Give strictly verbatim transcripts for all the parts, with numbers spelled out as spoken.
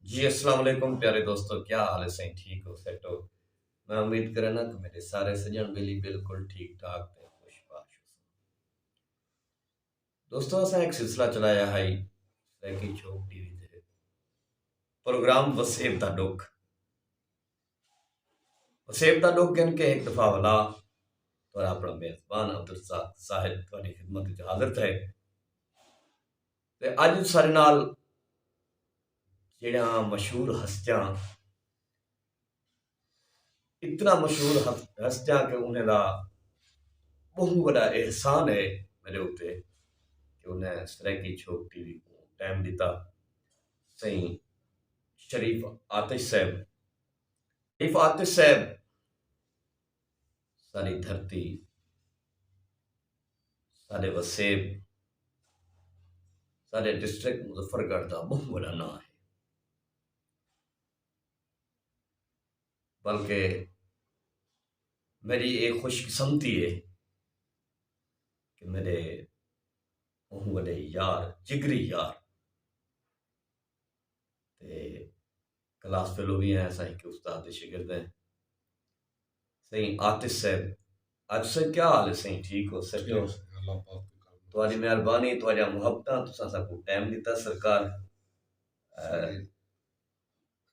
جی السلام علیکم پیارے دوستو، کیا حال ہے سائیں؟ ٹھیک ہو، سیٹ ہو؟ میں امید کرنا کہ میرے سارے سجن بیلی بالکل ٹھیک ٹھاک تے خوش باش ہو۔ دوستو، اساں ایک سلسلہ چلایا ہے سرائیکی چھوک ٹی وی تے، پروگرام وسیب دا ڈکھ۔ وسیب دا ڈکھ گن کے ایک دفعہ ولا تہاڈا اپنا میزبان عبدالرزاق زاہد تہاڈی خدمت وچ حاضر تھئے۔ تے اج سارے نال جڑیاں مشہور ہستیاں، اتنا مشہور ہس- ہستیاں کہ انہیں دا بہت بڑا احسان ہے میرے اتے کہ انہیں سرائیکی چھوک ٹی وی کو ٹائم دیتا۔ سائیں شریف آتش صاحب، شریف آتش صاحب، ساری دھرتی، سارے وسیب، سارے ڈسٹرکٹ مظفر گڑھ دا بہت بڑا نام ہے۔ بلکہ میری یہ خوش قسمتی ہے کہ میرے بہت بڑے یار، جگری یار، تے کلاس فیلو بھی ہیں، اساں ہک استاد دے شاگرد ہیں۔ سائیں آتش صاحب، آتش صاحب کیا حال ہے سائیں؟ ٹھیک ہو؟ سیٹ ہو؟ ٹھیک ہے، اللہ پاک دی کرم۔ تہاڈی مہربانی، تہاڈیاں محبتاں، تساں ساکوں ٹائم ݙتا سرکار۔ اے، سائیں،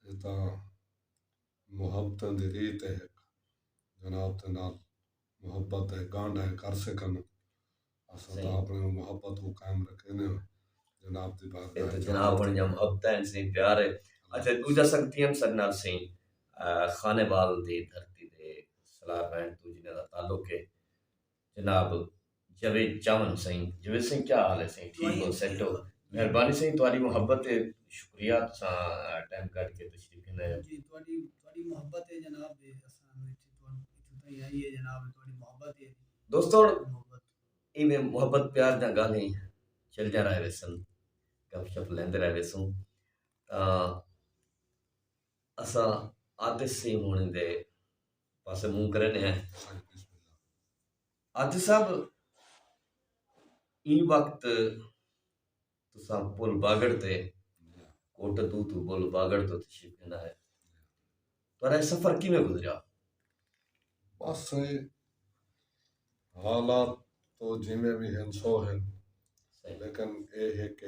اے تاں محبتاں دی ریت ہے ہک، جناب دے نال محبت ہے، گانڈھا ہے کر سکن۔ اساں تاں صحیح۔ اپݨی محبت کوں قائم رکھیندے ہیں جناب دی بارگاہ اے تے وچ۔ جناب ہݨ جا محبت ہے، سائیں پیار ہے۔ اچھا، ݙوجھا سنگتی ہم ساݙے نال سائیں، آ، خانیوال دی دھرتی دے سلار رہن توں جنہاں دا تعلق ہے جناب جاوید چاون سائیں۔ جاوید سائیں کیا حال ہے سائیں؟ ٹھیک ہو؟ سیٹ ہو؟ مہربانی سائیں، تہاڈی محبت ہے، شکریہ تساں ٹائم کڈھ کے تشریف گھن آئے ہو۔ جی، تہاڈی، تہاڈی محبت ہے جناب، تے اساں اتھوں تائیں آئی ہے جناب، تہاڈی محبت ہے۔ دوستو، محبت۔ ایویں محبت پیار دیاں گالھیں چلدیاں رہ ویسن، گپ شپ لیندے رہ ویسوں۔ تاں اساں آتش سئیں ہوݨیں دے پاسے منہ کریندے ہیں۔ آتش صاحب، ایں وقت تساں پل باگڑ تے، کوٹ دو توں پل باگڑ توں تشریف گھن آئے۔ تہاݙا اے سفر کیویں گزریا؟ بس اے حالات تو جیویں وی ہن سو ہن، صحیح۔ لیکن اے ہے کہ،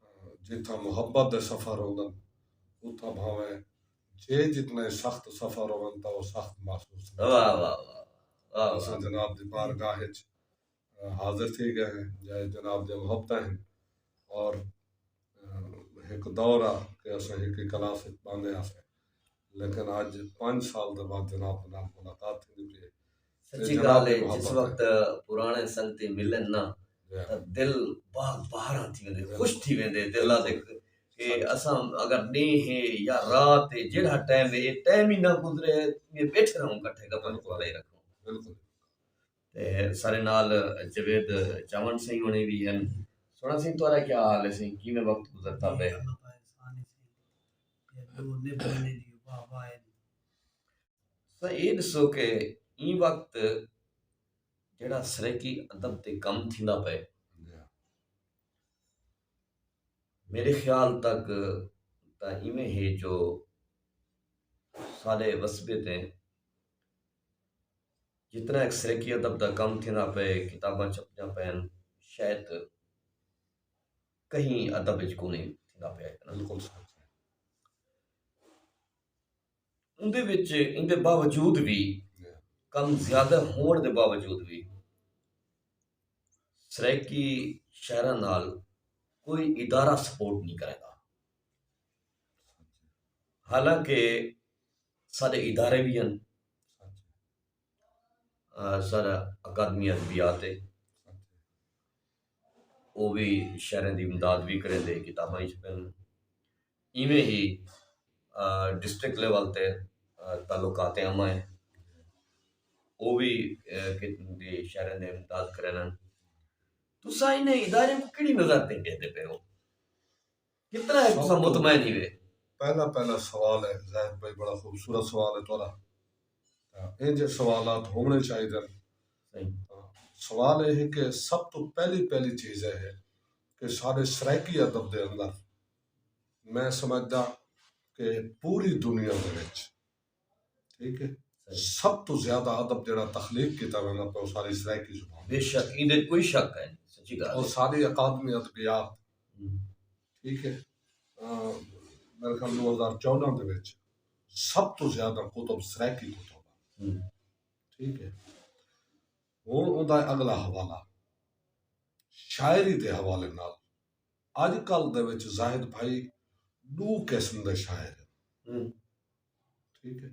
آ، جتھاں محبت دے سفر ہوندن، اتھاں بھاویں جے جتنے سخت سفر ہوون تاں او سخت محسوس تھیندے۔ واہ، واہ، واہ، واہ، اساں واہ۔ جناب دی بارگاہ اچ حاضر تھی ڳئے ہیں، جئیں جناب دیاں محبتاں ہن۔ اور، آ، ہک دور آ کہ اساں ہک ہی کلاس وچ پڑھدے ہاسے، لیکن اڄ پنج سال دے بعد جناب دے نال ملاقات تھیندی پئی ہے۔ تے سچی جناب ڳالھ دی ہے، جس محبت وقت پراݨے سنگتی ملن نا، جی۔ تاں دل باغ بہاراں تھی ویندے، جی۔ خوش تھی ویندے دلاں دے، کہ سچ۔ اساں اگر ݙینہہ ہے یا رات ہے، جیڑھا ٹائم ہے، اے ٹائم ہی نہ گزرے، اے ٻیٹھے رہوں کٹھے گپاں بالکل۔ کھلے رکھوں۔ بالکل۔ تے سارے نال جاوید چاون سئیں ہوݨیں وی ہن۔ سوہݨا سئیں، تہاݙا کیا حال ہے سئیں؟ کیویں وقت گزردا پئے؟ اللہ پاک احسان ہے سئیں۔ تے ݙو نبھ ونڄے دی واہ واہ ہے۔ سئیں، اے ݙسو کہ ایں وقت جیڑھا سرائیکی ادب تے کم تھیندا پئے، جی۔ میݙے خیال تک تاں ایویں ہے جو سارے وسبے تے جتنا ہک سرائیکی ادب دا کم تھیندا پئے، کتاباں چھپدیاں پئن، شاید کہیں ادب اچ کونی تھیندا پئے اتنا۔ بالکل صحیح۔ اوندے وچ، ایندے باوجود وی، جی۔ کم زیادہ ہووݨ دے باوجود وی سرائیکی شاعراں نال کوئی ادارہ سپورٹ نہیں کریندا۔ حالانکہ سارے ادارے بھی ہیں، آ، سارا اکادمی ادبیات ہے، او بھی شاعریں دی امداد بھی کریندے، کتاباں وچ پن۔ ایویں ہی، آ، ڈسٹرکٹ لیول تے، آ، تعلقات عامہ ہیں، او بھی، آ، کت-، دی شاعریں دی امداد کرینن۔ تساں انہیں ادارے کو کیڑی نظر تے ݙیہدے پئے ہو؟ کتنا ہے سب تساں تو مطمئن ہی وے؟ پہلا، پہلا سوال ہے زاہد بھائی، بڑا خوبصورت سوال ہے تہاݙا۔ تاں انجھے سوالات ہووݨے چاہیدن۔ صحیح۔ تاں سوال اے ہے کہ سب توں پہلی، پہلی چیز اے ہے کہ ساݙے سرائیکی ادب دے اندر میں سمجھدا کہ پوری دنیا دے وچ، ٹھیک ہے، سب تو زیادہ ادب جڑا تخلیق کیتا ویندا پیا، او ساری سرائیکی زبان۔ بے شک، ایندے وچ کوئی شک ہے، سچی ڳالھ او ہے۔ ساری اکادمی ادبیات، ہوں۔ ٹھیک ہے، آ، میرے خیال دو ہزار چودہ دے وچ سب تو زیادہ کتب سرائیکی کتب ہن۔ ہوں۔ ٹھیک ہے، ہن اوندا اگلا حوالہ شاعری دے حوالے نال۔ اڄ کل دے وچ زاہد بھائی ݙو قسم دے شاعر ہن۔ ہوں۔ ٹھیک ہے،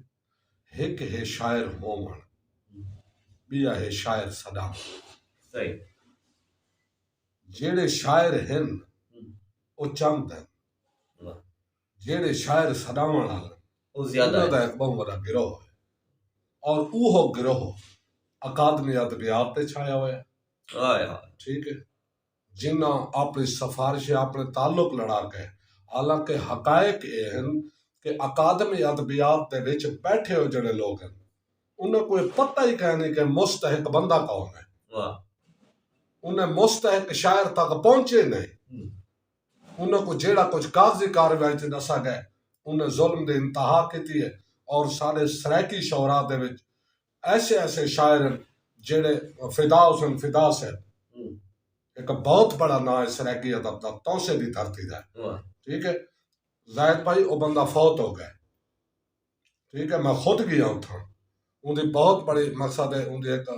ہک ہے شاعر ہووݨ، ہوں۔ ٻیا ہے شاعر سݙاوݨ۔ صحیح۔ جیڑھے شاعر ہن، ہوں۔ او چند ہن۔ واہ۔ جیڑھے شاعر سݙاوݨ والے، او زیادہ انہاں ہن۔ دا ہک ٻہوں وݙا گروہ ہے۔ اور اوہو گروہ اکادمی ادبیات تے چھایا ہویا ہے۔ ہائے ہائے۔ ٹھیک ہے، جنہاں اپݨی سفارشیں، اپݨے تعلق لڑا کے، حالانکہ حقائق اے ہن کہ اکادمی ادبیات دے وچ بیٹھے ہوئے جڑے لوگ ہن، انہاں کوں اے پتہ ہی کائنی کہ مستحق بندہ کون ہے۔ واہ۔ انہیں مستحق شاعر تک پہنچے نہیں۔ ہوں۔ انہاں کوں جیڑھا کجھ کاغذی کارروائی تے ݙسا ڳئے، انہیں ظلم دی انتہا کیتی ہے۔ اور ساݙے سرائیکی شعراء دے وچ ایسے ایسے شاعر ہن جیڑھے، فدا حسین فدا صاحب، ہوں۔ ہک بہت بڑا ناں ہے سرائیکی ادب دا، تونسے دی دھرتی دا ہے۔ واہ۔ ٹھیک ہے، زاہد بھائی، او بندہ فوت ہو ڳئے۔ ٹھیک ہے، میں خود ڳیا اتھاں۔ اوندی بہت بڑی، مقصد ہے، اوندی ہک،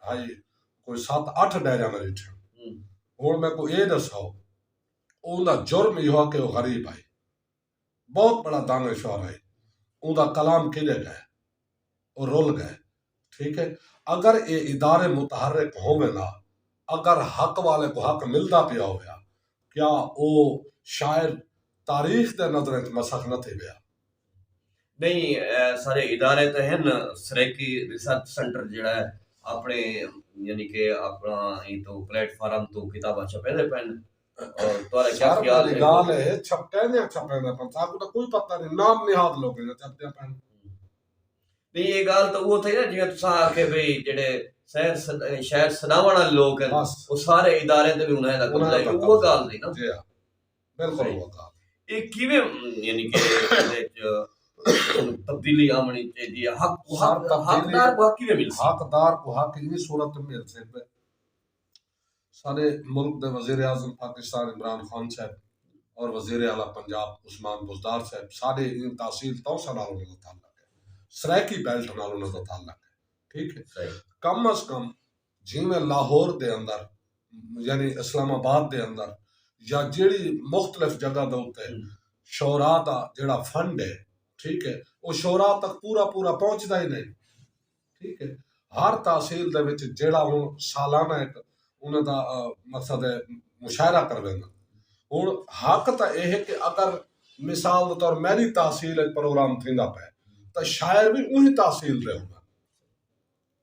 ہائی، کوئی ست اٹھ ڈائریاں میں ݙٹھیاں۔ ہوں۔ ہݨ میکوں اے ݙساؤ، اوندا جرم ایہو کہ او غریب ہئی، بہت بڑا دانشور ہئی، اوندا کلام کیݙے ڳئے؟ او رل ڳئے۔ ٹھیک ہے، اگر اے ادارے متحرک ہوون ہا، اگر حق والے کوں حق ملدا پیا ہویا، کیا او شاعر تاریخ دے نظریں وچ مسخ نہ تھیویا؟ نہیں، اے سارے ادارے تے ہن، سرائیکی ریسرچ سینٹر جیڑھا ہے، اپݨے، یعنی کہ اپݨا ایں توں پلیٹ فارم توں کتاباں چھپیندے پئن۔ اور تہاݙا کیا سر، خیال میری ہے؟ ڳالھ ہے، چھپیندے چھپیندے پئن، ساکوں تاں کوئی پتہ نہیں، نام نہاد لوکیں دے چھپدے پئن۔ نہیں، اے ڳالھ تاں اوہو تھئی نا، جیویں تساں آکھے بھئی جیڑھے شاعر سݙ-، شاعر سݙاوݨ والے لوک ہن، بس۔ او سارے ادارے تے وی انہاں دا قبضہ ہے، انہاں دا اوہو قبضہ۔ ڳالھ تھئی نا۔ جی ہاں، بالکل صحیح۔ اوہو ڳالھ۔ اے کیویں، یعنی کہ ایندے وچ تبدیلی آوݨی چاہیدی ہے؟ حق، سر، حق، تبدیلی، حقدار کوں حق کیویں ملسی؟ حقدار کوں حق ایں صورت ملسی۔ ساݙے ملک دے وزیر اعظم پاکستان عمران خان صاحب اور وزیر اعلیٰ پنجاب عثمان بزدار صاحب، ساݙے ایں تحصیل تونسہ نال انہاں دا تعلق ہے، سرائیکی بیلٹ نال انہاں دا تعلق ہے، ٹھیک ہے؟ صحیح۔ کم از کم جیویں لاہور دے اندر، یعنی اسلام آباد دے اندر، یا جیڑھی مختلف جگہ دے اتے ہوں۔ شعراء دا جیڑھا فنڈ ہے، ٹھیک ہے، او شعراء تک پورا پورا پہنچدا ہی نہیں۔ ٹھیک ہے، ہر تحصیل دے وچ جیڑھا ہن سالانہ ہک انہاں دا، آ، مقصد ہے، مشاعرہ کرویندن۔ ہن حق تاں اے ہے کہ اگر مثال دے طور میݙی تحصیل وچ پروگرام تھیندا پئے تاں شاعر وی اونہی تحصیل دے ہوندن،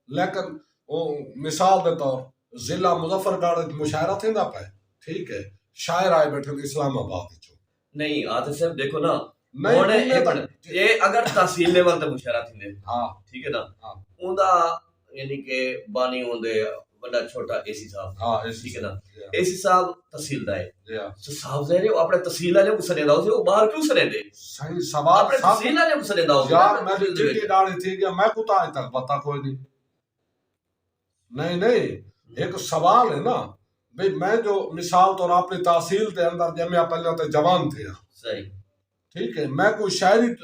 لیکن او مثال دے طور ضلع مظفر گڑھ وچ مشاعرہ تھیندا پئے، ٹھیک ہے، شاعر آئے ٻیٹھن اسلام آباد وچوں۔ نہیں، عاطف صاحب، ݙیکھو نا، نہیں، ہݨ انہیں اے دا پڑھ، اے اگر تحصیل لیول تے مشاعرہ تھیندے، ہاں۔ ٹھیک ہے نا؟ ہاں۔ اوندا، یعنی کہ بانی ہوندے وݙا چھوٹا اے سی صاحب۔ ہاں، اے سی ٹھیک ہے نا؟ صاحب، جی ہاں۔ اے سی صاحب تحصیل دا ہے۔ جی ہاں۔ تو صاحب ظاہر ہے، او اپݨے تحصیل والے کوں سݙیندا ہوسی، او ٻاہر کیوں سݙیندے؟ صحیح سوال، اپݨے سب تحصیل والے کوں سݙیندا ہوسی نا، یار، میں تحصیل دے چٹی وچ۔ ݙاڑھی تھی ڳیا، میکوں تاں اڄ تک پتہ کوئی نہیں۔ نہیں، نہیں، ہک سوال ہے نا، بھئی میں جو مثال طور اپݨی تحصیل دے اندر ڄمیا پلیا تے جوان تھیا۔ صحیح۔ ٹھیک ہے، میں کوئی شاعری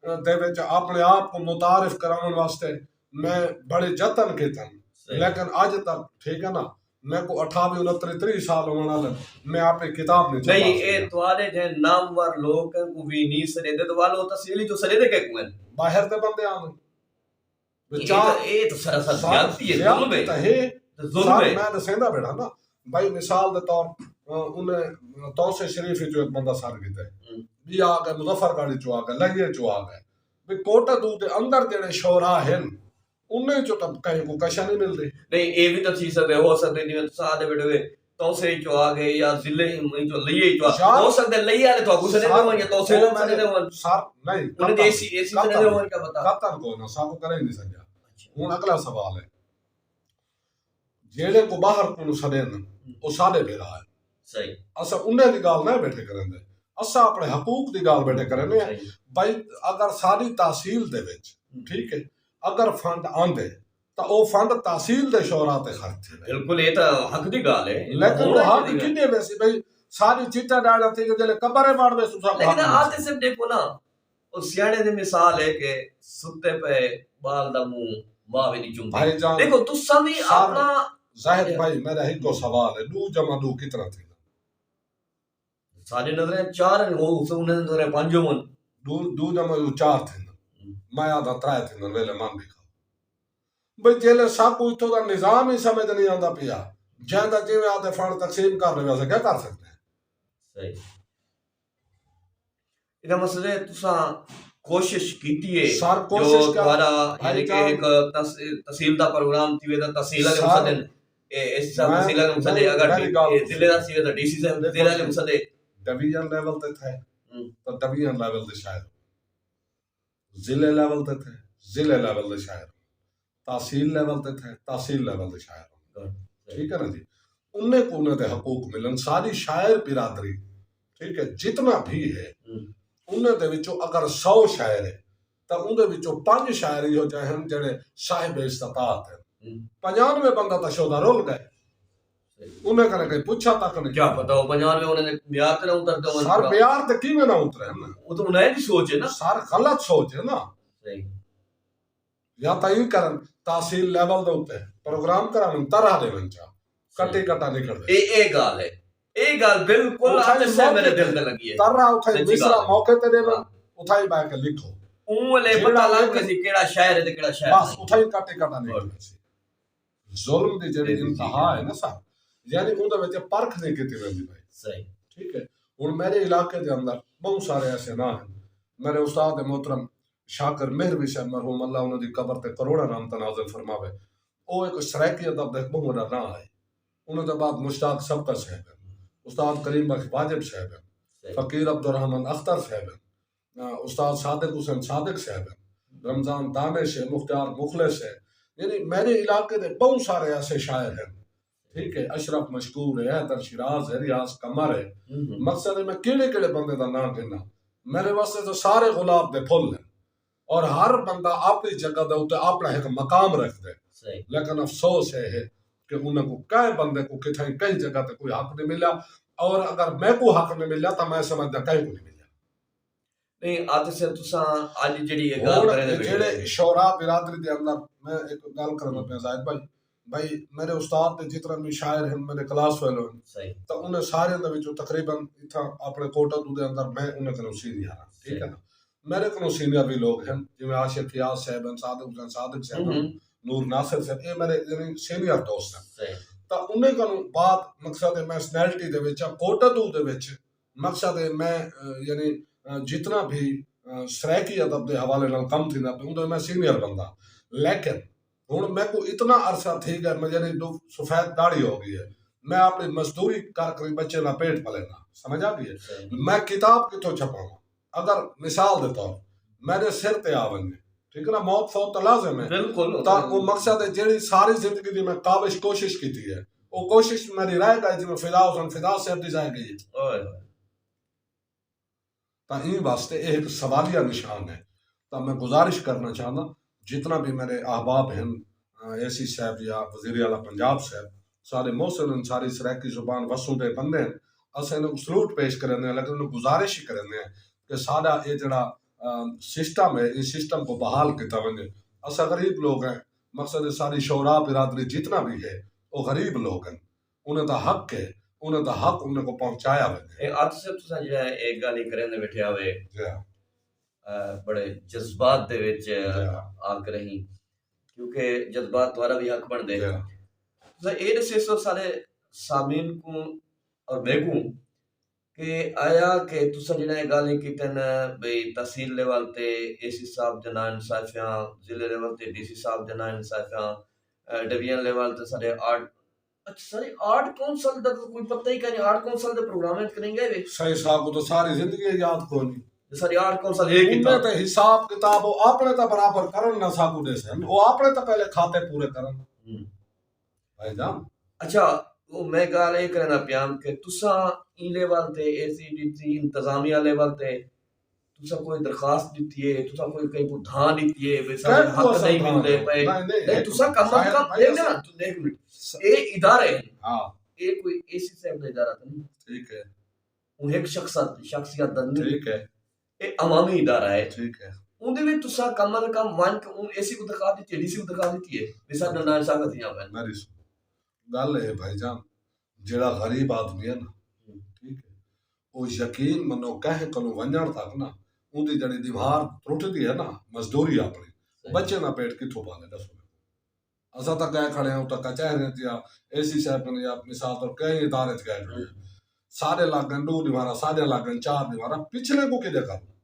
دے وچ اپݨے آپ کوں متعارف کراوݨ واسطے میں بڑے جتن کیتن، صحیح۔ لیکن اڄ تک، ٹھیک ہے نا، میکوں اٹھاوی، انتری، تریہہ سال ہووݨ والے، میں آپے کتاب نہیں نہیں، چھپا اے سڳیا۔ تہاݙے جیہے نامور لوک کوں وی نہیں سݙیندے، تے ول او تحصیل چوں سݙیندے کیکوں ہن؟ باہر دے بندے آندے۔ وچار اے تاں، اے تاں سراسر سر زیادتی ہے، ظلم ہے۔ زیادتی تاں ہے۔ تے ظلم سر، ہے۔ میں ݙسیندا ٻیٹھاں نا، بھائی مثال دے طور، آ، انہیں تونسے شریف وچوں ہک بندہ سݙ کیتا ہے۔ ہوں۔ ٻیا آ ڳئے، مظفر گڑھ وچوں آ ڳئے، لہیے وچوں آ ڳئے۔ بھئی کوٹہ دو دے اندر جیڑھے شعراء ہن، انہیں چوں تاں کہیں کوں کشا نہیں ملدی۔ نہیں، اے وی تاں تھی سڳدے، ہو سڳدے جیویں تساں آہدے ٻیٹھے ہوئے، تونسے وچوں آ ڳئے یا ضلع وچوں، لہیے وچوں آ، یار، ہو سڳدے لہیے والے تہاکوں سݙیندے ہوون یا تونسے والے سݙیندے ہوون۔ سر، نہیں، انہیں دی قطعاً، اے سی، اے سی سݙیندے قطعاً، ہوون، کیا پتہ؟ قطعاً کوئی نہ، ساکوں کرے ہی نہیں سڳیا۔ اچھا۔ ہݨ اڳلا سوال ہے، جیڑھے کوں ٻاہر کنوں سݙیندن، ہوں۔ او ساݙے بھرا ہے۔ صحیح۔ اساں انہیں دی ڳالھ نہ ٻیٹھے کریندے، اساں اپنے حقوق دی ڳالھ ٻیٹھے کریندے ہیں۔ بھائی، اگر ساݙی تحصیل دے وچ، ٹھیک ہے، اگر فنڈ آندے تاں او فنڈ تحصیل دے شعراء تے خرچ تھیندے۔ بالکل، اے تاں حق دی ڳالھ ہے۔ لیکن او حق کیݙے ویسی؟ بھائی، ساݙی چٹا ݙاڑھا تھی ڳئی، جیلے قبر ء وڑ ویسوں ساکوں حق۔ لیکن آ تے صرف ݙیکھو نا، او سیاݨے دی مثال ہے کہ ستے پئے ٻال دا منہ ماء وی نہیں چمدی۔ بھائی جان، ݙیکھو، تساں وی اپݨا زاہد بھائی، میݙا ہکو سوال ہے، ݙو جمع ݙو کتنا تھیندا؟ ساݙے نظریں چار ہن، او انہاں دے نظریں پنج ہون۔ ݙو، ݙو جمع ݙو چار تھیندن۔ میں آہداں ترائے تھیندن، ویلے من بھی کھاؤ۔ بھئی، جیلے ساکوں اتھوں دا نظام ہی سمجھ نہیں آندا پیا، جیندا جیویں آہدے فنڈ تقسیم کر ݙیوے، اساں کیا کر سڳدے ہیں؟ صحیح۔ ایہدا مقصد ہے تساں کوشش کیتی ہے سر، جو کوشش کر، تہاݙا، بھائی یعنی کہ جان، ہک تس-، تحصیل دا پروگرام تھیوے تاں تحصیل والے سر، مسدن، اے ایس سی صاحب میں، تحصیل والے مسدے، میری، اگر میری ڈی-، ڳالھ اے ضلع دا تھیوے تاں ڈی سی صاحب ضلع والے مسدے۔ ڈویژن لیول تے تھے، ہوں۔ تاں ڈویژن لیول دے شاعر، ضلع لیول تے تھے، ضلع لیول دے شاعر، تحصیل لیول تے تھے، تحصیل لیول دے شاعر۔ ہاں، صحیح۔ ٹھیک ہے نا جی؟ انہیں کو انہیں دے حقوق ملن، ساری شاعر برادری، ٹھیک ہے، جتنا بھی ہے، ہوں۔ انہیں دے وچوں اگر سو شاعر ہے، تاں اون دے وچوں پنج شاعر ایہو جہے ہن جڑے صاحب استطاعت ہن۔ ہوں۔ پنجانوے بندہ تاں شودا رل ڳئے۔ صحیح۔ انہیں کنے کہیں پچھا تک نہیں۔ کیا پتہ ہو پنجانوے انہیں دے معیار تے نہ اتردے ہون سر، پورا۔ معیار تے کیویں نہ اترے نا؟ او تاں انہیں دی سوچ ہے نا۔ سر، غلط سوچ ہے نا۔ صحیح۔ یا تاں ایں کرن، تحصیل لیول دے اتے پروگرام کراون، طرح ݙیون چا، کٹی کٹا نکل ݙے۔ اے، اے ڳالھ ہے۔ اے ڳالھ بالکل اتھاں آتے ہی سے میرے موقع دل تے، تے لڳی ہے۔ طرح اتھاں ہی سچی مصرع ڳالھ ہے۔ موقع تے ݙیون، ہاں۔ اتھاں ہی ٻہہ کے لکھو۔ اوں ویلے جیڑھا پتہ لڳ ویسی کیڑھا شاعر ہے تے کیڑھا شاعر بس نہیں۔ اتھاں ہی کٹی کٹا نکل ویسی۔ ظلم دی جیڑھی جی، جی، جی۔ انتہا ہے نا سر، یعنی اون دے وچ پرکھ نہیں کیتی ویندی بھائی۔ صحیح۔ ٹھیک ہے۔ ہن میرے علاقے دے اندر بہت سارے ایسے ناں ہیں۔ میرے استاد محترم شاکر مہروی صاحب مرحوم، اللہ انہاں دی قبر تے کروڑاں رحمتاں نازل فرماوے۔ او ہک سرائیکی ادب دا ہک بہت وݙا ناں ہے۔ انہاں دے بعد مشتاق سبکت صاحب ہن، استاد کریم بخش واجب صاحب ہن، صحیح۔ فقیر عبدالرحمن اختر صاحب ہن، آ، استاد صادق حسین صادق صاحب ہن، رمضان دانش ہے، مختیار مخلص ہے۔ یعنی میرے علاقے دے بہت سارے ایسے شاعر ہن، ٹھیک ہے، اشرف مشکور ہے، حیدر شیراز ہے، ریاض قمر ہے۔ ہوں ہوں۔ مقصد ہے میں کیڑے کیڑے بندے دا ناں گھناں، میرے واسطے تو سارے گلاب دے پھل ہیں۔ اور ہر بندہ اپݨی جگہ دے اتے اپݨا ہک مقام رکھدے۔ صحیح۔ لیکن افسوس اے ہے کہ انہاں کوں کہیں بندے کوں کتھائیں کہیں جگہ تے کوئی حق نہیں ملیا، اور اگر میکوں حق نہیں ملیا تاں میں سمجھدا کہیں کوں نہیں ملیا۔ نہیں، عاطف صاحب، تساں اڄ جیڑھی اے ڳالھ ہݨ کرے دے اے بیٹھے جیڑھے ہو۔ شعراء برادری دے اندر میں ایک ڳالھ کرݨا ہوں۔ پیا زاہد بھائی، بھائی، میرے استاد دے جتنا بھی شاعر ہن، میرے کلاس فیلو ہن، صحیح۔ تاں انہیں سارے دے وچوں تقریباً اتھاں اپݨے کوٹا دو دے اندر میں انہیں کنوں سینئر ہاں، ٹھیک ہے صحیح۔ نا؟ میرے کنوں سینئر بھی لوگ ہن، جیویں عاشق ایاز صاحب ہن، صادق حسین صادق صاحب ہن، ہوں ہوں۔ نور ناصر صاحب، اے میرے یعنی سینئر دوست ہن۔ صحیح۔ تاں انہیں کنوں بعد مقصد ہے میں سینئرٹی دے وچ آں، کوٹا دو دے وچ مقصد ہے میں، آ، یعنی، آ، جتنا بھی، آ، سرائیکی ادب دے حوالے نال کم تھیندا پیا، اوندا میں سینئر بندہ۔ لیکن ہݨ میکوں اتنا عرصہ تھی ڳیا، میں یعنی ݙو سفید داڑھی ہو ڳئی ہے۔ میں اپݨی مزدوری کر کر بچے دا پیٹ پلینداں۔ سمجھ آ ڳئی ہے؟ صحیح۔ میں کتاب کتھوں چھپاواں؟ اگر مثال دے طور میݙے سر تے آ ونڄے، ٹھیک ہے نا، موت فوت تاں لازم ہے۔ بالکل۔ تاں او مقصد ہے، جیڑھی ساری زندگی دی میں کاوش کوشش کیتی ہے، او کوشش میݙی رہ ڳئی، جیویں فدا حسین فدا صاحب دی رہ ڳئی ہے۔ اوئے ہوئے۔ تاں ایں واسطے اے ہک سوالیہ نشان ہے۔ تاں میں گزارش کرݨا چاہنداں، جتنا بھی میرے احباب ہن، آ، اے سی صاحب یا وزیر اعلیٰ پنجاب صاحب، سارے محسن ہن، ساری سرائیکی زبان وسوں دے بندے ہن، اساں انہاں کوں سلوٹ پیش کریندے ہیں، لیکن انہاں گزارش ہی کریندے ہیں کہ ساݙا اے جیڑھا، آ، سسٹم ہے، ایں سسٹم کوں بحال کیتا ونڄے۔ اساں غریب لوگ ہیں، مقصد ہے ساری شعراء برادری جتنا بھی ہے، او غریب لوگ ہن۔ انہاں دا حق ہے، انہاں دا حق انہاں کوں پہنچایا ونڄے۔ اے عاطف صاحب، تساں جیڑھا اے ڳالھیں کریندے ٻیٹھے ہاوے، جی ہاں۔ آ، بڑے جذبات دے وچ جی ہاں۔ آ کے رہیں، کیونکہ جذبات تہاݙا وی حق بݨدے۔ جی ہاں۔ تساں اے ݙسیسو سارے سامعین کوں اور میکوں کہ آیا کہ تساں جیڑھا اے ڳالھیں کیتن بھئی تحصیل لیول تے اے سی صاحب دے ناانصافیاں، ضلع لیول تے ڈی سی صاحب دے ناانصافیاں، آ، ڈویژن لیول تے ساݙے آرٹ اچھا، ساری آرٹ کونسل دا تاں کوئی پتہ ہی کائنی، آرٹ کونسل دے پروگرام وچ کہیں ڳئے وے؟ سائیں صاحب کوں تاں ساری زندگی یاد کوئی نہیں۔ ساری آرٹ کونسل ہے انہیں کتاب۔ تے حساب کتاب او اپݨے تاں برابر کرن نہ ساکوں ݙیسن، او اپݨے تاں پہلے کھاتے پورے کرن۔ ہوں۔ بھائی جان۔ اچھا، او میں ڳالھ اے کریندا پیاں کہ تساں ایں لیول تے، اے سی ڈی سی انتظامیہ لیول تے تساں کوئی درخواست ݙتی ہے؟ تساں کوئی کہیں کوں دھاں ݙتی ہے بھئی سارے کہیں کوں حق اساں نہیں دھاں ملدے نہیں پئے؟ نہیں، نہیں، نہیں، تساں کم از کم بھائی، دیکھ نا، اساں توں دیکھ منٹ، س- اے ادارے ہیں۔ ہاں۔ اے کوئی اے سی صاحب دا ادارہ تے نہیں۔ ٹھیک ہے۔ اوں ہک شخص، شخصیت دا نہیں۔ ٹھیک ہے۔ اے عوامی ادارہ ہے۔ ٹھیک ہے۔ اوندے وچ تساں کم از کم ونڄ کے اوں اے سی کوں دکھا ݙتی ہے، ڈی سی کوں دکھا ݙتی ہے، وی ساݙا ناں انصافی تھیاں پئے۔ میری سن۔ ڳالھ اے ہے بھائی جان، جیڑھا غریب آدمی ہے نا، ٹھیک ہے، او یقین منو کہیں کنوں ونڄݨ تک نا، اوندی جیڑھی ݙیوار ترٹدی ہے نا، مزدوری اپݨی، صحیح۔ بچے دا پیٹ کتھوں پالے، ݙسو میکوں؟ اساں تاں ڳئے کھڑے ہیں اتھاں کچہریاں چ یا اے سی صاحب کن یا مثال طور کئی ادارے چ ڳئے کھڑے ہیں، ساݙے لڳ ڳن ݙو ݙیوارا، ساݙے لڳ ڳن چار ݙیوارا، پچھلے کوں کݙے کروں؟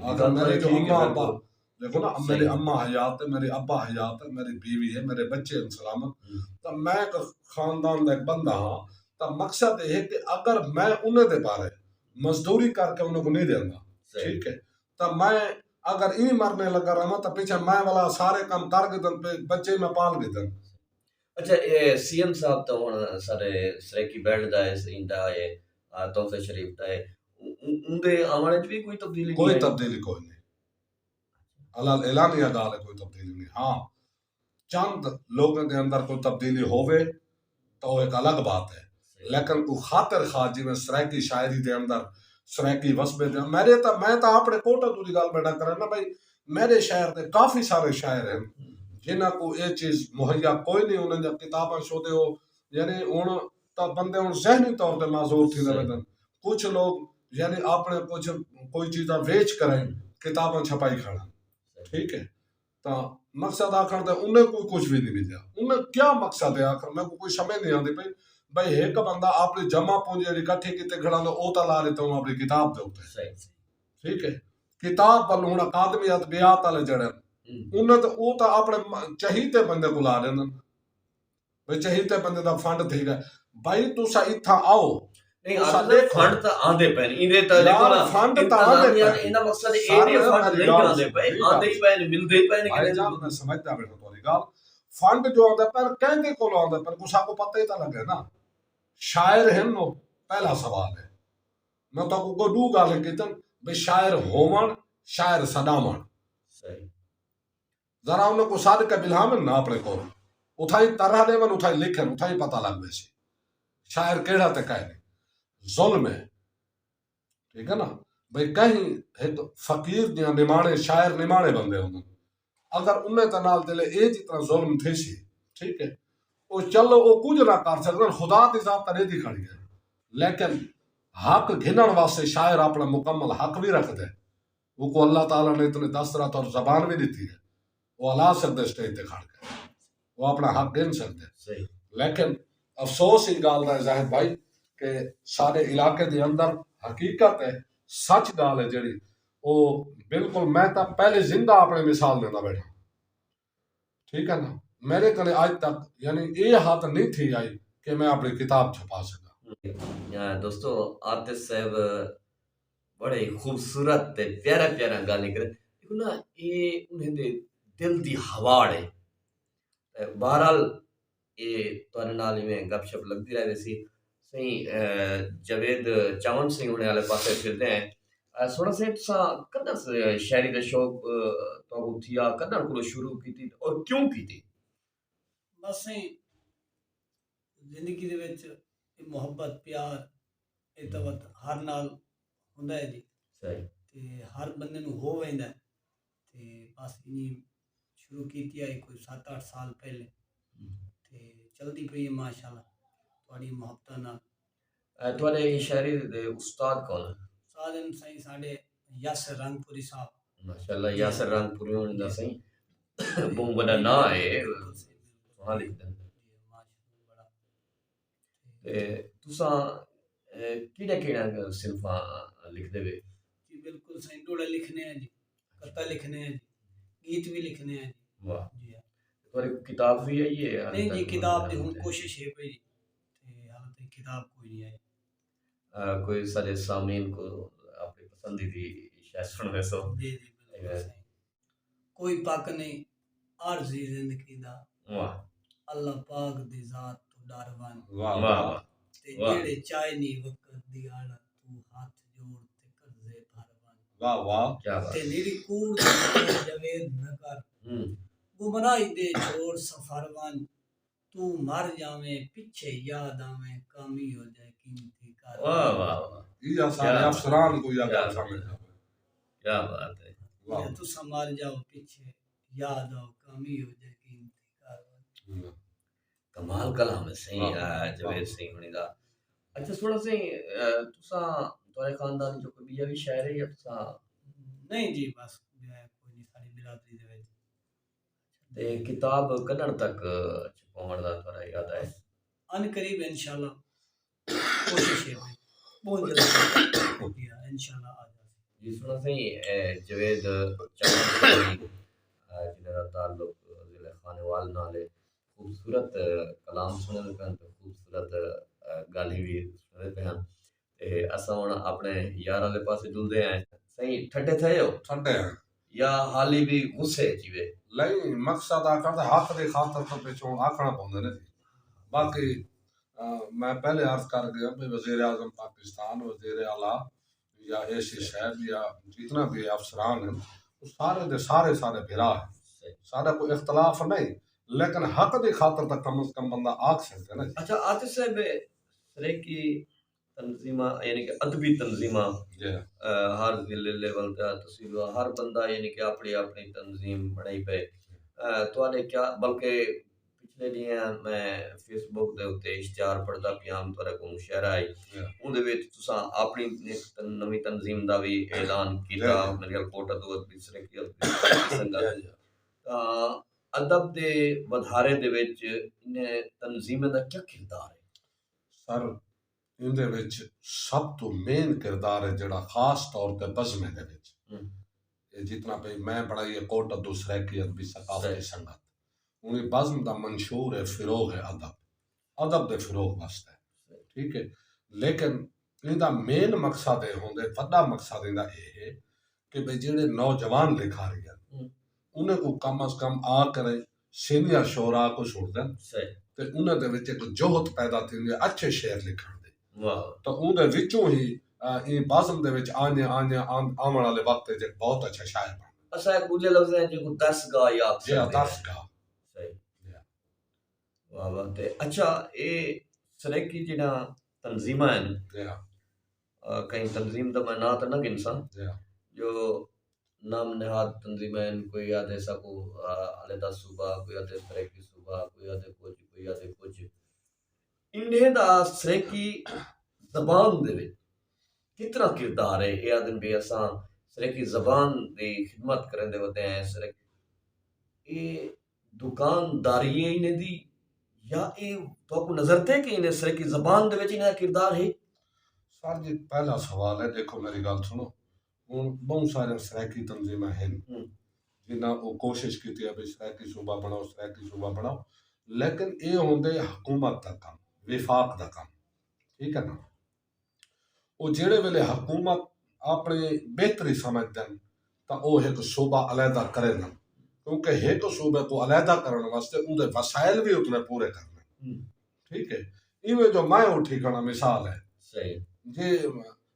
اگر میرے جو اماں ابا، دیکھو نا، میرے اماں حیات ہے، میرے ابا حیات ہے، میری بیوی ہے، میرے بچے ہیں سلامت۔ تو میں ایک خاندان دا ایک بندہ ہاں، تو مقصد یہ ہے کہ اگر میں انہیں دے بارے مزدوری کر کے انہیں کو نہیں دینا، ٹھیک ہے، تو میں اگر این مرنے لگا رہا تو پیچھے میں والا سارے کام کر کے دن پہ بچے میں پال کے دن۔ اچھا، اے سی ایم صاحب تاں ہݨ سارے سرائیکی بیلٹ دا ہے، ایندا ہے، آ، تحفے شریف دا ہے۔ اوں-، اوں-، اوندے آوݨ وچ وی کوئی تبدیلی نہیں کوئی آئی؟ تبدیلی کوئی نہیں۔ الان اعلانیہ ڳالھ ہے، کوئی تبدیلی نہیں۔ ہاں، چند لوگوں دے اندر کوئی تبدیلی ہووے تاں او ہک الڳ بات ہے۔ لیکن کوئی خاطر خواہ جیویں سرائیکی شاعری دے اندر، سرائیکی وسبے دے، میرے تاں، میں تاں اپݨے کوٹے توں دی ڳالھ میں نہ کراں نا بھائی، میرے شہر دے کافی سارے شاعر ہیں جنہاں کو اے چیز مہیا کوئی نہیں، انہاں دیاں کتاباں شودے ہو، یعنی ہݨ تاں بندے ہݨ ذہنی طور تے معذور تھی ویندن۔ کچھ لوگ یعنی اپݨے کچھ کوئی چیزاں ویچ کرائیں، کتاباں چھپائی کھڑن، ٹھیک ہے؟ تاں مقصد آکھݨ تے انہیں کوئی کچھ وی نہیں ملیا۔ انہیں کیا مقصد ہے آخر؟ میکوں کوئی سمجھ نہیں آندی پئی۔ بھئی ہک بندہ اپݨی جمع پونجی جیڑھی کٹھی کیتے کھڑا ہوندا، او تاں لا ݙتا ہوں اپݨی کتاب دے اتے۔ ٹھیک ہے؟ کتاب ول ہݨ اکادمی ادبیات والے جیڑھے ہن، انہیں تاں، او تاں اپݨے م-، چہیتے بندے کوں لا ݙیندن۔ بھئی چہیتے بندے دا فنڈ تھی ڳئے۔ بھئی تساں اتھاں آؤ، نہیں، تساں آندے ݙیکھو۔ فنڈ تاں آندے پئن، ایندے تاں یار، ݙیکھو نا، فنڈ تاں آندے انتظامیہ پئن۔ ایندا مقصد اے سر، نہیں ہے، فنڈ میری نہیں ڳالھ آندے سُݨ، پئے، میری آندے ڳالھ ہی پئن، ملدے پئن کہ بھائی نہیں جان، ملدے۔ میں سمجھدا بیٹھا تہاݙی ڳالھ۔ فنڈ جو آندا پئے، کہیں دے کولوں آندا پئے، کسا کو پتہ ہی تاں لڳے نا۔ شاعر ہن او، پہلا سوال ہے۔ میں تہاکوں کو ݙو ڳالھیں کیتن، بھئی شاعر ہووݨ، شاعر سݙاوݨ۔ صحیح۔ ذرا انہاں کوں سݙ کے ٻلھاون نا اپݨے کول، اتھائیں طرح ݙیون، اتھائیں لکھن، اتھائیں پتہ لڳ ویسی شاعر کیڑھا تے کائے نہیں۔ ظلم ہے، ٹھیک ہے نا؟ بھئی کہیں ہک فقیر دیاں نماݨے، شاعر نماݨے بندے ہوندن، اگر انہیں دے نال دلے اے جتنا ظلم تھیسی، ٹھیک ہے، او چلو او کجھ نہ کر سڳدن، خدا دی ذات تاں ݙیدھی کھڑی ہے، لیکن حق گھنݨ واسطے شاعر اپݨا مکمل حق وی رکھدے۔ اوکوں اللہ تعالیٰ نے اتنے دسترات اور زبان وی ݙتی ہے، او الا سڳدے اسٹیج تے کھڑ کے، او اپݨا حق گھن سڳدے۔ صحیح۔ لیکن افسوس ایں ڳالھ دا ہے زاہد بھائی کہ ساݙے علاقے دے اندر حقیقت ہے، سچ ڳالھ ہے جیڑھی، او بالکل میں تاں پہلے زندہ اپݨے مثال ݙیندا ٻیٹھاں۔ ٹھیک ہے نا؟ میرے کنے اڄ تک یعنی اے حد نہیں تھی آئی کہ میں اپݨی کتاب چھپا سڳاں۔ یا دوستو، عاطف صاحب بڑے ہی خوبصورت تے پیارا پیارا ڳالھیں کرن۔ ݙیکھو نا، اے انہیں دے دل دی ہواڑ ہے۔ تے بہرحال، اے تہاݙے نال ایویں گپ شپ لڳدی رہ ویسی۔ سئیں، اے، جاوید چاون سئیں ہوݨیں آلے پاسے پھردے ہیں۔ اے، سوہݨا سئیں، تساں کݙاں س-، شاعری دا شوق، اے، تہاکوں تھیا، کݙاں کولوں شروع کیتی اور کیوں کیتی؟ بس سئیں، زندگی دے وچ اے محبت، پیار، اے توت ہر نال ہوندا ہے جی۔ صحیح۔ تے ہر بندے نوں ہو ویندا ہے۔ تے بس ایں شروع کیتی ہے کوئی ست اٹھ سال پہلے۔ تے چلدی پئی ہے ماشاءاللہ تہاݙی محبتاں نال۔ اے، تہاݙے شاعری دے استاد کون ہیں؟ استاد ہیں سائیں ساݙے یاسر رنگ پوری صاحب۔ ماشاءاللہ، جی۔ یاسر رنگ پوری ہوݨیں دا سائیں۔ بہوں وݙا ناں ہے۔ بالکل صحیح، بالکل۔ سوہݨا لکھدن۔ جی، ماشاءاللہ، بڑا۔ تے تساں، اے، کیڑھے کیڑھے صنفاں لکھدے وے؟ جی، بالکل سائیں، ݙوہڑے لکھنے ہیں جی، کتہ لکھنے ہیں جی، گیت وی لکھنے ہیں جی۔ واہ۔ جی ہاں۔ تہاݙی کتاب وی آئی ہے؟ نہیں جی، کتاب دی ہݨ کوشش ہے پئی۔ تے حال تائیں کتاب کوئی نہیں آئی۔ آ، کوئی ساݙے سامعین کوں اپݨی پسندیدی شاعر سݨویسو۔ جی، جی، بالکل صحیح۔ کوئی پک نہیں عارضی زندگی دا۔ واہ۔ اللہ پاک دی ذات توں ڈر ونڄ۔ واہ واہ۔ تے واہ۔ جیڑھے چائنی وقت دی آڑت توں ہتھ جوڑ تے قرضے بھر ونڄ۔ واہ واہ۔ کیا بات تے ہے۔ نیڑی کوڑ دی جاوید نہ کر۔ ہوں۔ گمراہی دے چھوڑ سفر ونڄ۔ توں مر جاویں پچھے یاد آویں کامی ہو جائے قیمتی کر۔ واہ واہ واہ۔ یہ سارے کیا افسران کو یہ کیا گل بات سمجھ ہے۔ آوے۔ کیا بات ہے۔ واہ۔ یا تساں مر جاؤ پچھے یاد آؤ کامی ہو جائے قیمتی کر۔ واہ۔ کمال کلام ہے سائیں، واہ، آ، جاوید واہ۔ سائیں ہونی دا۔ اچھا سوہݨا سائیں، آ، تساں، تہاݙے خاندان جو کوئی ٻیا وی شاعر ہے یا تساں؟ نہیں جی، بس ٻیا کوئی نہیں، ساݙی برادری دے وچ۔ تے کتاب کݙݨ تک چھپاوݨ دا تہاݙا ارادہ ہے؟ ان قریب انشاءاللہ کوشش ہے بھائی، بہت جلد۔ جی ہاں، انشاءاللہ آ جاسی۔ جی سوہݨا سائیں، اے جاوید چمن سائیں، اے جنہاں دا تعلق ضلع خانیوال نال ہے، خوبصورت کلام سݨیندے پئے ہن تے خوبصورت، اے، ڳالھیں وی سݨیندے پئے ہن۔ تے اساں ہݨ اپݨے یار آلے پاسے ڄلدے ہیں۔ سائیں، ٹھڈے تھئے ہو؟ ٹھڈے ہیں۔ یا حالی وی غصے اچ وے؟ نہیں، مقصد آکھݨ دا حق دی خاطر تاں پچھوں آکھݨا پوندے نے جی۔ باقی، آ، میں پہلے عرض کر ڳیا بھئی وزیر اعظم پاکستان، وزیر اعلیٰ یا اے سی صاحب یا جتنا بھی افسران ہیں، وہ سارے دے سارے سارے بھرا ہیں۔ صحیح۔ سارا کوئی اختلاف نہیں، لیکن حق دی خاطر تاں کم از کم بندہ آکھ سڳدے نا جی۔ اچھا، عاطف صاحب، سرائیکی تنظیماں، یعنی کہ ادبی تنظیماں، جی۔ آ، ہر ضلع لیول تے، تحصیل، ہر بندہ یعنی کہ اپݨی اپݨی تنظیم بݨائی پئے۔ آ، تہاݙے کیا، بلکہ پچھلے ݙینھ میں فیس بک دے اتے اشتہار پڑھدا پیاں، تہاݙے کوں مشاعرہ آئی۔ جی۔ اوندے وچ تساں اپݨی ہک تن-، نویں تنظیم دا وی اعلان کیتا۔ جی، جی۔ میرے خیال کوٹ ادو ادبی سرائیکی ادبی سنگت۔ جی، جی۔ تاں ادب دے ودھارے دے وچ انہیں تنظیمیں دا کیا کردار ہے؟ سر، ایندے وچ سب توں مین کردار ہے جیڑھا خاص طور تے بزمیں دے وچ۔ ہوں۔ اے جتنا پئی میں بݨائی ہے کوٹ ادو سرائیکی ادبی ثقافتی صحیح۔ سنگت۔ اونی بزم دا منشور ہے فروغ ہے ادب۔ ادب دے فروغ واسطے۔ صحیح۔ ٹھیک ہے۔ لیکن ایندا مین مقصد اے ہوندے، وݙا مقصد ایندا اے ہے کہ بھئی جیڑھے نوجوان لکھاری ہن، ہوں۔ انہیں کوں کم از کم آ کرے سینئر شعراء کوں سݨدن۔ صحیح۔ تے انہیں دے وچ ہک جہد پیدا تھیندی ہے اچھے شعر لکھݨ دی۔ واہ۔ تاں اوندے وچوں ہی، آ، ایں بزم دے وچ آندے آندے آن-، آوݨ والے وقت وچ ہک بہت اچھا شاعر بݨ ڳیا۔ اساں ہک ݙوجھے لفظاں وچ کوں درسگاہ ہی آکھ جی ہاں، سڳدے ہیں۔ درسگاہ۔ صحیح۔ جی ہاں۔ واہ واہ۔ تے اچھا، اے سرائیکی جیڑھیاں تنظیماں ہن، جی ہاں۔ آ، کہیں تنظیم دا میں ناں تاں نہ گھنساں، جی ہاں۔ جو نام نہاد تنظیماں ہن، کوئی آہدے ساکوں، آ، علیحدہ صوبہ، کوئی آہدے سرائیکی صوبہ، کوئی آہدے کجھ، کوئی آہدے کجھ۔ انہیں دا سرائیکی زبان دے وچ کتنا کردار ہے؟ اے آہدن بھئی اساں سرائیکی زبان دی خدمت کریندے ودے ہیں، سرائیکی، اے دکانداری ہے انہیں دی، یا اے تہاکوں نظر تے کہ انہیں سرائیکی زبان دے وچ انہیں دا کردار ہے؟ سر جی، پہلا سوال ہے، دیکھو میری ڳالھ سݨو، ہݨ ٻہوں ساریاں سرائیکی تنظیماں ہن، ہوں۔ جنہاں او کوشش کیتی ہے بھئی سرائیکی صوبہ بݨاؤ، سرائیکی صوبہ بݨاؤ، لیکن اے ہوندے حکومت دا کم، وفاق دا کم، ٹھیک ہے نا؟ او جیڑھے ویلے حکومت اپݨی بہتری سمجھدن تاں او ہک صوبہ علیحدہ کریندن، کیونکہ ہک صوبے کوں علیحدہ کرݨ واسطے اوندے وسائل وی اتنے پورے کرݨے۔ ہوں۔ ٹھیک ہے، ایویں جو میں اٹھی کھڑا مثال ہے۔ صحیح۔ جی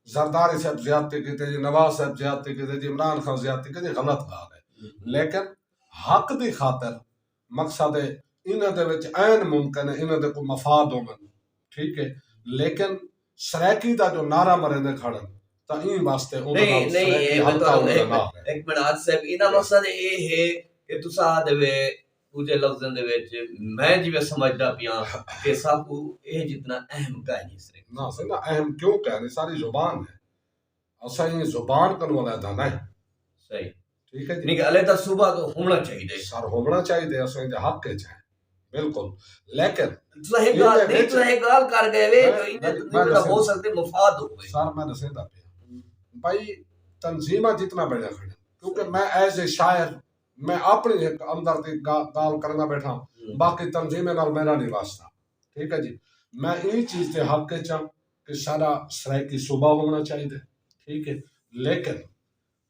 زرداری صاحب زیادتی کیتے، جی نواز صاحب زیادتی کیتے، جی عمران خان زیادتی کیتے، غلط ڳالھ ہے۔ ہوں۔ لیکن حق دی خاطر مقصد ہے، انہاں دے وچ عین ممکن ہے، انہاں دے کوئی مفاد ہوون، ٹھیک ہے، لیکن سرائیکی دا جو نعرہ مریندے کھڑن، تاں ایں واسطے انہاں نہیں، نال نہیں، سرائیکی اے میں حلقہ تہاݙوں انہاں دا ہک، نال ہے۔ ہک منٹ، عاطف صاحب، انہاں مقصد اے ہے کہ تساں آہدے وے، ݙوجھے لفظاں دے وچ میں جیویں سمجھدا پیاں کہ ساکوں اے جتنا اہم کائنی سرائیکی۔ نہ، سئیں، نہ اہم کیوں کائنی، ساری زبان ہے۔ اساں ایں زبان کنوں علیحدہ نہ ہیں۔ صحیح۔ ٹھیک ہے جی۔ یعنی کہ علیحدہ صوبہ تو ہووݨا چاہیدے۔ سر، ہووݨا چاہیدے، اساں دے حق وچ ہیں۔ بالکل۔ لیکن تساں ہک ڳالھ، ایندے نہیں، وچ تساں ہک ڳالھ کر ڳئے وے میں، جو ایندے میں، توں میں جیڑھا ہو ݙسیندا، سڳدے مفاد ہووے۔ سر، میں ݙسیندا پیا۔ بھائی، تنظیماں جتنا بݨیا کھڑے، کیونکہ صحیح۔ میں ایز اے شاعر، میں اپݨی ہک اندر دی ڳا-، ڳالھ کریندا ٻیٹھا، ہوں۔ باقی تنظیمیں نال میرا نہیں واسطہ۔ ٹھیک ہے جی، میں ایں چیز دے حق وچ ہاں کہ سارا سرائیکی صوبہ ہووݨا چاہیدے، ٹھیک ہے، لیکن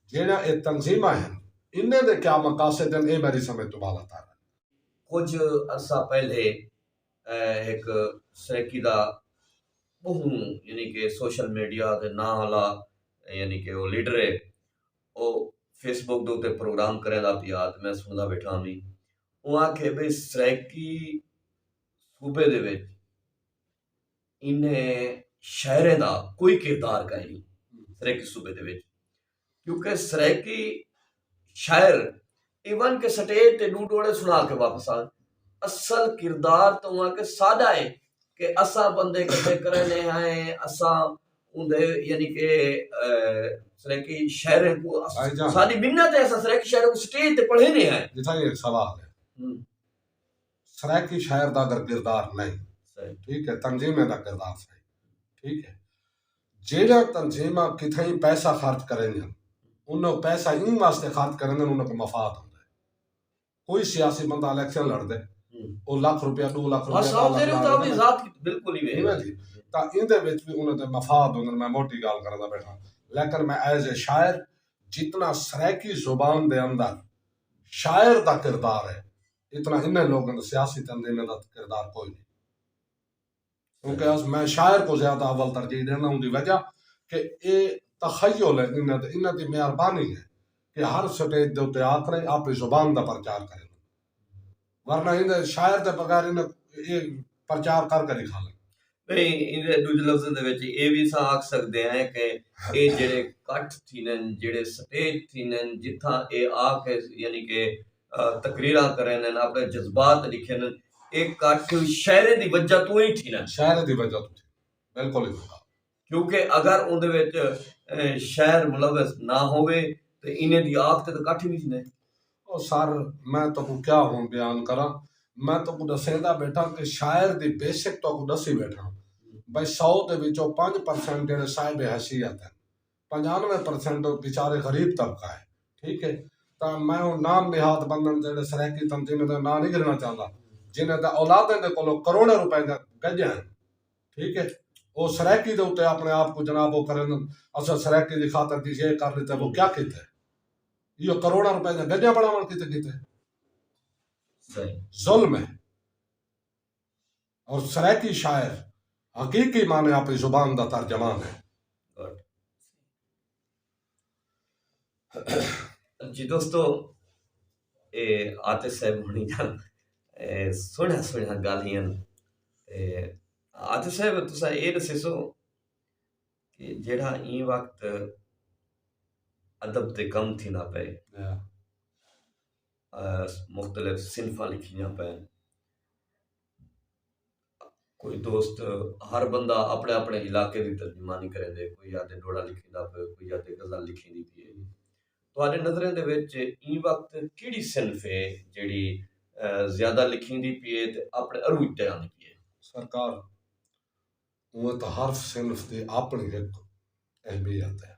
جیڑھا اے تنظیماں ہن، انہیں دے کیا مقاصد ہن، اے میری سمجھ توں بالا تر ہے۔ کجھ عرصہ پہلے، ہک سرائیکی دا ٻہوں، یعنی کہ سوشل میڈیا تے ناں والا، یعنی کہ او لیڈر ہے، او فیس بک دے اتے پروگرام کریندا پیا تے میں سݨدا ٻیٹھا ہمی۔ اوں آکھے بھئی سرائیکی صوبے دے وچ انہیں شاعریں دا کوئی کردار کائنی سرائیکی صوبے دے وچ، کیونکہ سرائیکی شاعر ایون کہ سٹیج تے ݙو ݙوہڑے سݨا کے واپس آن، اصل کردار تو اوندا کہ ساݙا ہے کہ اساں بندے کٹھے کریندے ہیں، اساں اوندے یعنی کہ سرائیکی شاعریں کو ساݙی منت ہے، اساں سرائیکی شاعریں کو سٹیج تے پڑھیندے ہیں۔ جتھاں ہی ہک سوال ہے، سرائیکی شاعر دا اگر کردار نہیں، ٹھیک ہے، تنظیمیں دا کردار صحیح، ٹھیک ہے، جیڑھیاں تنظیماں کتھائیں پیسہ خرچ کریندیاں، انہاں پیسہ ایں واسطے خرچ کریندن، انہاں کوں مفاد ہوندا ہے۔ کوئی سیاسی بندہ الیکشن لڑدے، او لکھ روپیہ، ݙو لکھ روپیہ، ݙاہ لکھ لاݨ، بالکل ہی ہے۔ تاں ایندے وچ وی انہاں دے مفاد ہوندن۔ میں موٹی ڳالھ کریندا ٻیٹھاں، لیکن میں ایز اے شاعر جتنا سرائیکی زبان دے اندر شاعر دا کردار ہے، اتنا انہیں لوگوں دا سیاسی تنظیمیں دا کردار کوئی نہیں۔ کیونکہ اس میں شاعر کو زیادہ اول ترجیح دینا، ان دی وجہ کہ اے تخیل ہے، انہاں دے، انہاں دی مہربانی ہے کہ ہر سٹیج دے اتے آ کرے اپنی زبان دا پرچار کرے، ورنہ ان شاعر دے بغیر ان اے پرچار کر کے دکھا لیں۔ نہیں، ان دے دوجے لفظ دے وچ اے بھی سا آکھ سکدے ہیں کہ اے جڑے کٹ تھینن، جڑے سٹیج تھینن، جتھاں اے آ کے یعنی کہ تقریراں کریندن، اپݨے جذبات لکھیندن، اے کٹھ شاعریں دی وجہ توں ہی تھیندن۔ شاعریں دی وجہ توں تھیندن، بالکل ہی۔ کیونکہ اگر اوندے وچ شاعر ملوث نہ ہووے تے انہیں دی آکھ تے تاں کٹھ ہی نی تھیندے۔ او سر، میں تہاکوں کیا ہݨ بیان کراں، میں تہاکوں ݙسیندا ٻیٹھاں کہ شاعر دی بیسک تہاکوں ݙسی ٻیٹھاں، بھئی سو دے وچوں پنج پرسنٹ جیڑھے صاحب حیثیت ہن، پنجانوے پرسنٹ وچارے غریب طبقہ ہے، ٹھیک ہے۔ تاں میں او نام نہاد بندن جیڑھے سرائیکی تنظیمیں دا ناں نہیں گھننا چاہندا، جنہیں دے اولادیں دے کولوں کروڑیں روپے دیاں گݙیاں ہن، ٹھیک ہے۔ او سرائیکی دے اتے اپنے آپ کو جناب او کرن، اساں سرائیکی دی خاطر دی یہ کر لیتے، وہ کیا کیتے؟ یہ کروڑاں روپے دیاں گݙیاں بݨاوݨ کیتے کیتے؟ ظلم ہے۔ اور سرائیکی شاعر حقیقی معنی اپݨی زبان دا ترجمان ہے۔ جی دوستو، اے عاطف صاحب ہونی جان سوہݨا سوہݨا ڳالھیاں۔ عاطف صاحب، تساں اے ݙسیسو کہ جیڑھا ایں وقت ادب تے کم تھیندا پئے، مختلف صنفاں لکھیندیاں پئن، کوئی دوست، ہر بندہ اپݨے اپݨے علاقے دی ترجمانی کریندے، کوئی آہدے ݙوہڑا لکھیندا پئے، کوئی آہدے غزل لکھیندی پئی ہے۔ تہاݙے نظریں دے وچ ایں وقت کیڑھی صنف ہے جیڑھی زیادہ لکھیندی پئی ہے تے اپݨے عروج تے آندی پئی ہے؟ سرکار، اونویں تاں ہر صنف دی اپݨی ہک اہمیت ہے،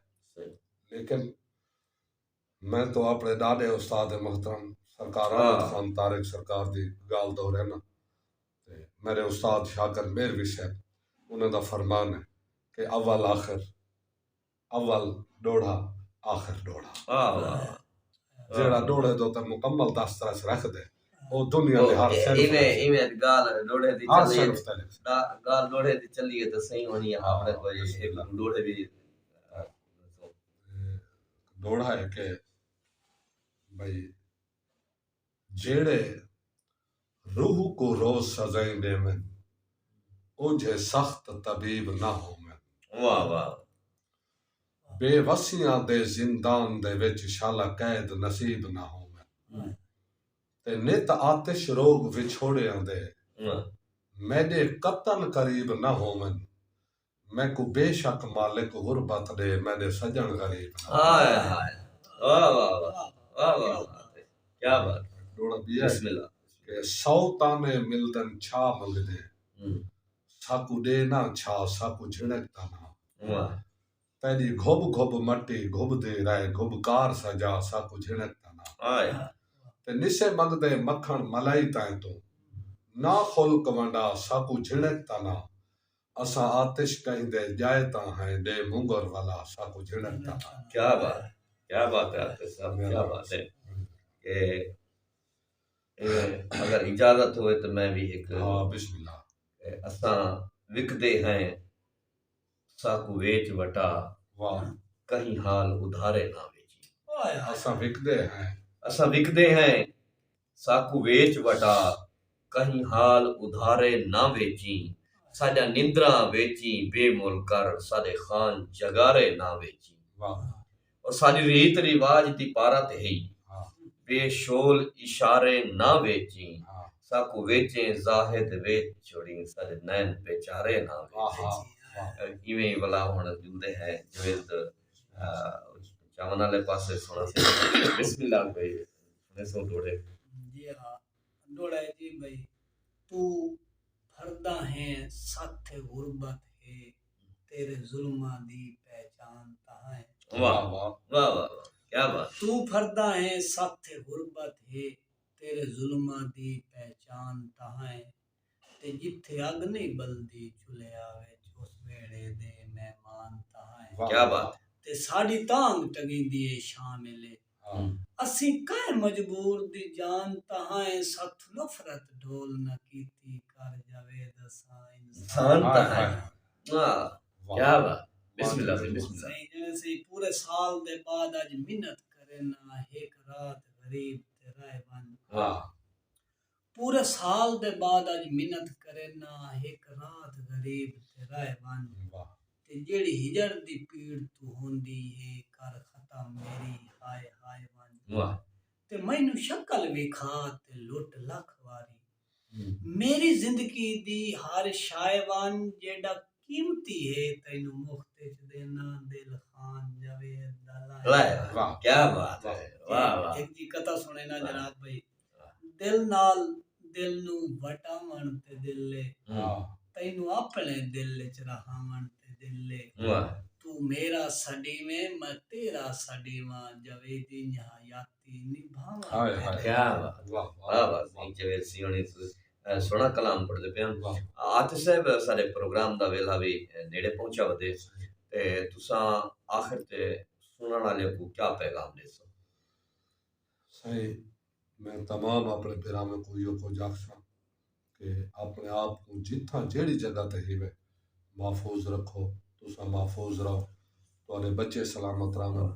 لیکن میں تاں اپݨے ݙاݙے استاد محترم سرکار احمد خان طارق سرکار دی ڳالھ دہرینداں تے میݙے استاد شاکر مہروی صاحب انہاں دا فرمان ہے کہ اول آخر اول ݙوہڑا آخر ݙوہڑا۔ جیڑھا ݙوہڑے دے اتے مکمل دسترس رکھدے او دنیا دے ہر صنف تے لکھدے۔ ہر صنف تے لکھدے۔ ڳالھ ݙوہڑے دی چلی ہے تاں سہی ہونی ہے۔ ݙوہڑا ہے کہ بھئی جیڑھے روح کوں روز سزائیں ݙیون، اوجھے سخت طبیب نہ ہوون۔ واہ واہ۔ بے وسیاں دے زندان دے وچ شالا قید نصیب نہ ہوون۔ تے نت آتش روگ وچھوڑیاں دے میݙے قطن قریب نہ ہوون۔ میکوں بے شک مالک غربت ݙے، میݙے سڄݨ غریب نہ۔ ہائے ہائے، واہ واہ واہ، واہ واہ واہ، کیا بات ہے۔ ݙوہڑا ٻیا ہے۔ بسم اللہ۔ کہ سو طعنے ملدن چھا منگدیں، ساکوں ݙے نہ چھا، ساکوں جھنک تاں نہ۔ واہ۔ تیݙی گھب گھب مٹی گھبدی رہ، گھبکار سجا، ساکوں جھنک تاں نہ۔ ہائے ہائے۔ تے نسے منگدے مکھݨ ملائی تائیں توں، نہ خلق ونڈا، ساکوں جھنک تاں نہ۔ اساں آتش کہیں دے ڄائے تاں ہیں، ݙے مونگر ولا، ساکوں جھنک تاں نہ۔ کیا بات ہے، کیا بات ہے عاطف صاحب، کیا بات ہے۔ کہ اگر اجازت ہوئے تو میں بھی ایک، ہاں، بسم اللہ۔ اساں وکدے ہیں، ساکوں ویچ وٹا، واہ۔ کہیں حال ادھارے نہ ویچی۔ واہ یار۔ اساں وکدے ہیں۔ اساں وکدے ہیں، ساکوں ویچ وٹا، کہیں حال ادھارے نہ ویچیں۔ ساݙیاں نندراں ویچیں بے مل کر، ساݙے خان جگارے نہ ویچیں۔ واہ۔ اور ساݙی ریت رواج دی پارت ہئی، ہاں۔ بے شول اشارے نہ ویچیں۔ ہاں۔ ساکوں ویچیں زاہد ویچ چھوڑیں، ساݙے نین پے چارے نہ ویچیں۔ واہ، واہ۔ ایویں ولا ہݨ جلدے ہیں جوید، آ، چاون والے پاسے سونا سے۔ بسم اللہ بھائی، سنے سو ڈوڑے۔ جی ہاں، ڈوڑا ہے جی بھائی۔ تو پھردا ہیں ستھ غربت ہے، تیرے ظلماں دی پہچان تہاں ہے۔ واہ، واہ، واہ، واہ، کیا بات۔ تو پھردا ہیں ستھ غربت ہے، تیرے ظلماں دی پہچان تہاں ہے۔ تے جتھے اگ نئیں ٻلدی چلھیاں وچ، اس ویڑھے دے مہمان تہاں ہیں۔ واہ۔ کیا بات۔ تے ساݙی تانگھ ٹنگیندی اے شام ویلے۔ ہاں۔ اسیں کائیں مجبور دی جان تہاں ہیں، ستھ نفرت ڈھول نہ کیتی کر جاوید اساں انسان۔ انسان تہاں ہیں۔ واہ، واہ۔ کیا بات۔ بسم اللہ سئیں، بسم اللہ۔ سئیں جݨے سئیں، پورے سال دے بعد اڄ منت کرینداں، ہک رات غریب تے رہ ونڄ۔ واہ۔ پورے سال دے بعد اڄ منت کرینداں، ہک رات غریب تے رہ ونڄ۔ واہ۔ تے جیڑھی ہجر دی پیڑ توں ہوندی ہے، کر ختم میری ہائے ہائے ونڄ۔ واہ۔ تے مینوں شکل وکھا تے لٹ لکھ واری۔ ہوں۔ میری زندگی دی ہر شائے ونڄ، جیڑھا قیمتی ہے تینوں مفت اچ ݙینداں دل خان جاوید دا لائے۔ لائے، واہ، کیا بات ہے۔ واہ، واہ۔ ہک جی قطعہ سݨینداں واہ۔ جناب بھائی۔ دل نال دل نوں وٹاوݨ تے دل اے، ہوں۔ ہاں۔ تینوں اپݨے دل اچ رہاوݨ تے دل اے۔ واہ۔ توں میرا سݙیویں، میں تیرا سݙیواں، جاوید اینڄ حیاتی نبھاواں ہائے، تیݙے۔ ہائے۔ کیا بات۔ واہ، واہ، واہ، سئیں جاوید سیوݨی، تس-، اے، سوہݨا کلام پڑھدے پئے ہن۔ واہ۔ عاطف صاحب، ساݙے پروگرام دا ویلھا وی، اے، نیڑے پہنچا ودے۔ تے تساں آخر تے سݨݨ والیاں کوں کیا پیغام ݙیسو؟ سائیں، میں تمام اپݨے بھراواں کوں ایہو کجھ آکھساں کہ اپݨے آپ کوں جتھاں جیڑھی جگہ تے ہیوے محفوظ رکھو، تساں محفوظ رہو، تہاݙے ٻچے سلامت رہون،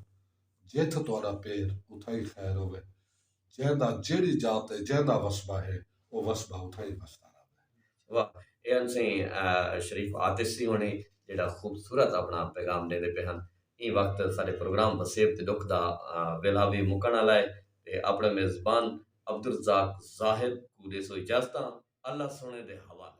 جتھ تہاݙا پیر اتھاں ہی خیر ہووے۔ جیندا جیڑھی جاہ تے جیندا وسبا ہے، او وسبا اتھاں ہی وسدا رہوے۔ واہ، اے ہن سئیں، آ، شریف عاطف سئیں ہوݨی جیڑھا خوبصورت اپݨا پیغام ݙیندے پئے ہن۔ ایں وقت ساݙے پروگرام وسیب تے ݙکھ دا، آ، ویلھا وی مکݨ والا ہے تے اپݨے میزبان عبدالرزاق زاہد کوں ݙیسو اجازتاں۔ اللہ سوہݨے دے حوالے۔